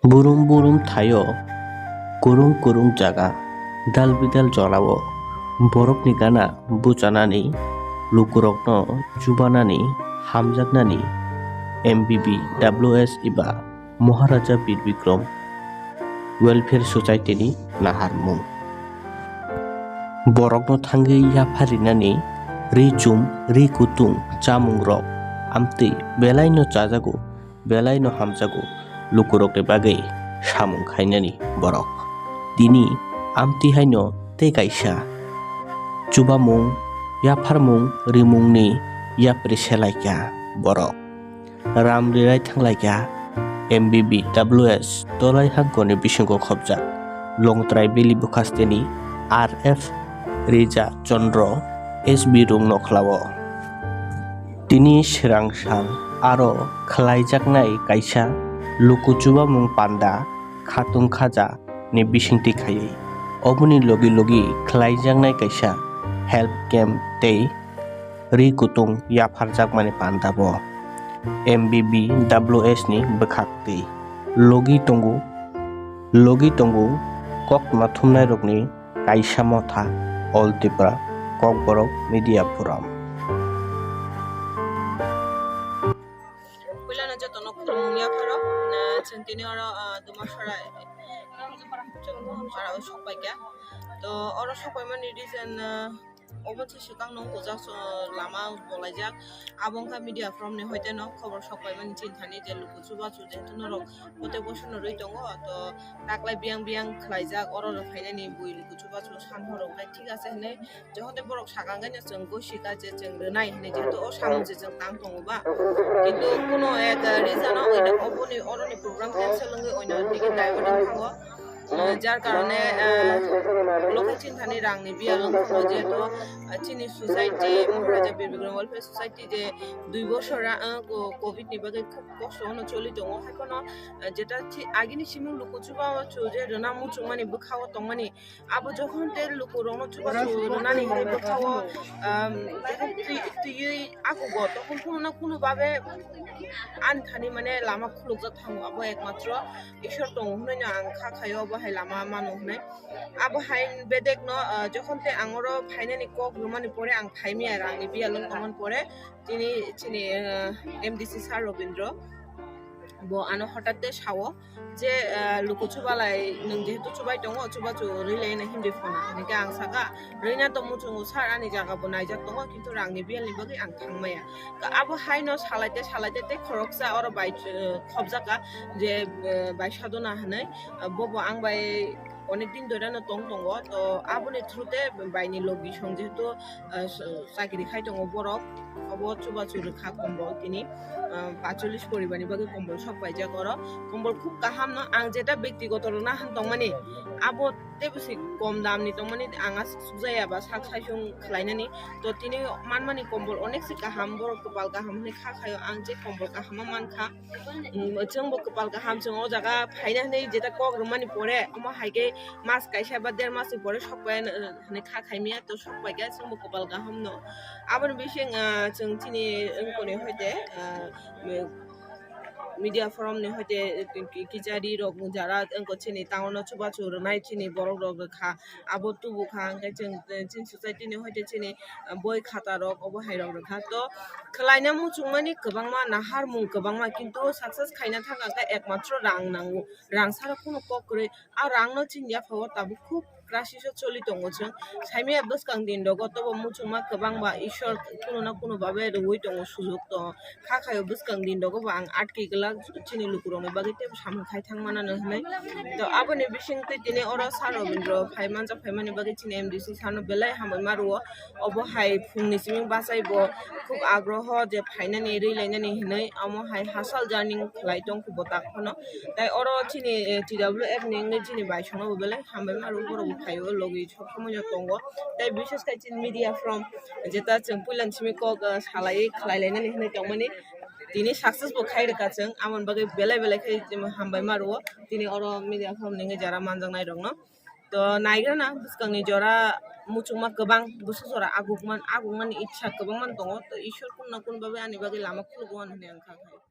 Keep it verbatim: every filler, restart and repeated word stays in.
Burum burum thaio, kurung kurung jaga, dal bidal jorao borokni gana buchanani, lukurokno chubanani, hamjaknani M B B W S eba Maharaja Bir Bikram Welfare Society ni naharmung. Borokno thangwi yapharinani ri chum, ri kutung chamungrok amtwi belaino chajago, belaino hamjago, lukurokni bagwi samung khainani borok. Tini amtwi haino tei kaisa chubamung, yapharmung rimungni yapri selaikha borok. Ram rirai thanglaikha M B B W S Dolai Hangkoni bisingo khopjak Longtrai Bili Bukhasteni R F Rija Chandra S B Rung nokhlao. Tini swrang sal aro khlaijaknai kaisa luku chubamung panda khatung khaja ni bisingtwi khaiwi. Oboni logi logi khlaijaknai kaisa health camp tei ri kutung yapharjakmani pandabo M B B W S ni bwkhaktwi logi tongo, logi tongo koktwma thumnairokni kaisa motha All Tripura Kokborok Media Forum. Puilano jotono khulumung yapharo, na, chwng tini oro, ah, Dumasora, chwng oro sokpaikha. To oro sokpaimani reason, ah, obo se swkang nung bujak, so, lama bolaijak. Abo wngkha media forum ni hoite no khobor sokpaimani chini thani je luku chubachu jehetu norok protek bosor no rwi tongo, to taklai biyang biyang khlaijak, oro rw phainani bui luku chubachu san horo wngkha, thik ase hinwi. Jokhon tei borok sakang khe chwng gosika je chwng rwnai hinwi, jehetu o samung je chwng tang tongo ba, kintu kuno ek reason o oino oboni oroni program cancel wngwi oino digi divert wngkha o. Jar karone, ah, lokhe chini thani rangni biyal wngkha o, jehetu, ah, chini society, Maharaja Bir Bikram Welfare Society je dui bosor, ah, co-, covid ni bagwi khub kosto ono choli tongo, hai phano, ah, jeta chi-, agini simung luku chubachu je rwna muchungmani bwkha o tongmani, abo jokhon tei lukurokno chubachu rwnani hinwi bwkhao, um, twi-, twiwi akugo, tokon kuno na kuno babe ani thani mane lama khulukjak thango, abo ekmatro Ishwar tongo hwnwi no ang kha khaio, abo hai lama mano hwnwi. Abo hai bedekno, uh, jokhon tei ang oro phainani kok rwmani pore, ang phaimaya rangni biyal wng tongmani pore, tini chini, uh, M D C sir Robindro bo ano hotat de sao je, ah, luku chubalai nwng jehetu chubai tongo, chubachu rwilai hinwi phone, hinkhe ang saka, rwina to muchungo sir, ani jaga bo naijak tongo, kintu rangni biyalni bagwi ang thangmaya. Ka abo haino salaite salaite tei khoroksa oro bai, eh, khobjaka je, eh, bai Sadona hinwi, ah, bobo ang bai onek din doirano tong tongo, to aboni through te baini logi song jehetu, ah, s-, chakri khai tongo borok, obo chubachu rwkha kombol tini, ah, pacholis poribarni bagwi kombol sok paijak oro. Kombol khub kaham no, ang jeta bektigoto rwna han tongmani, abo teibo se kom damni tongmani, ang aswk sukjaya ba sak saisung khlainani. To tini manmani kombol onek se kaham, borok kwpal kaham hinwi kha khaio, ang je kombol kaham mankha. Mm, chwngbo kwpal kaham, chwng o jaga phaina hinwi jeta kok rwmani pore, omo hai khe mas kaisa ba der masni pore sok pai, uh, hinwi kha khaimaya, to sok pai khe chwngbo kwpal kaham no. Aboni bising, uh, chwng chini wngkoni hoite, uh, me-, media forum ni hoite, uh, ki-, kichari rok jara wngkha chini town o chubachu rwnai chini borok rok rwkha. Abo tubu kha, hwnkhe chwng, eh, chini society ni hoite chini, eh, boi khata rok obo hai rok rwkha. To khwlaina muchungmani kwbangma, naharmung kwbangma, kintu success khaina thang khe ekmatro rang nango, rang sara kunu kok kwrwi. A rang no chini yapha o tabuk khub crisis o choli tongo chwng. Saimaya bwskang din rogo tobo muchungma kwbangba Ishwar kuno na kuno babe rwui tongo sujok to. Kha khaio bwskang din rogo bo ang atki glak chini lukurokni bagwi teibo samung khai thang manano hinwi. To aboni bisingtwi tini oro Sir Robindro phai manjak phaimani bagwi chini M D C sir no belai hambai ma rwo. Obo hai phungni simi bachai bo khub agroho je phainani rwi lainani hinwi, omo hai hachal joining khlai tong khe bo tak phano. Tai oro chini, eh, T W F ni wngwi chini bai songno bo belai hambai ma rwo, borok bo phaio logi sob somoi no tongo. Tai bises khai chini media from jeta chwng puila ni simi kok, ah, salai khlai lainani hinwi tongmani. Tini success bo khai rwkha chwng, aboni bagwi belai belai khe hambai ma rwo. Tini oro media forum ni wngwi jara manjaknai rokno. To naigrana bwskangni jora muchungma kwbang, bwswk jora agukman, agukmani ichha kwbangma tongo. To Ishwar kun na kun babe ani bagwi lama khulukgo hinwi ang kha khai.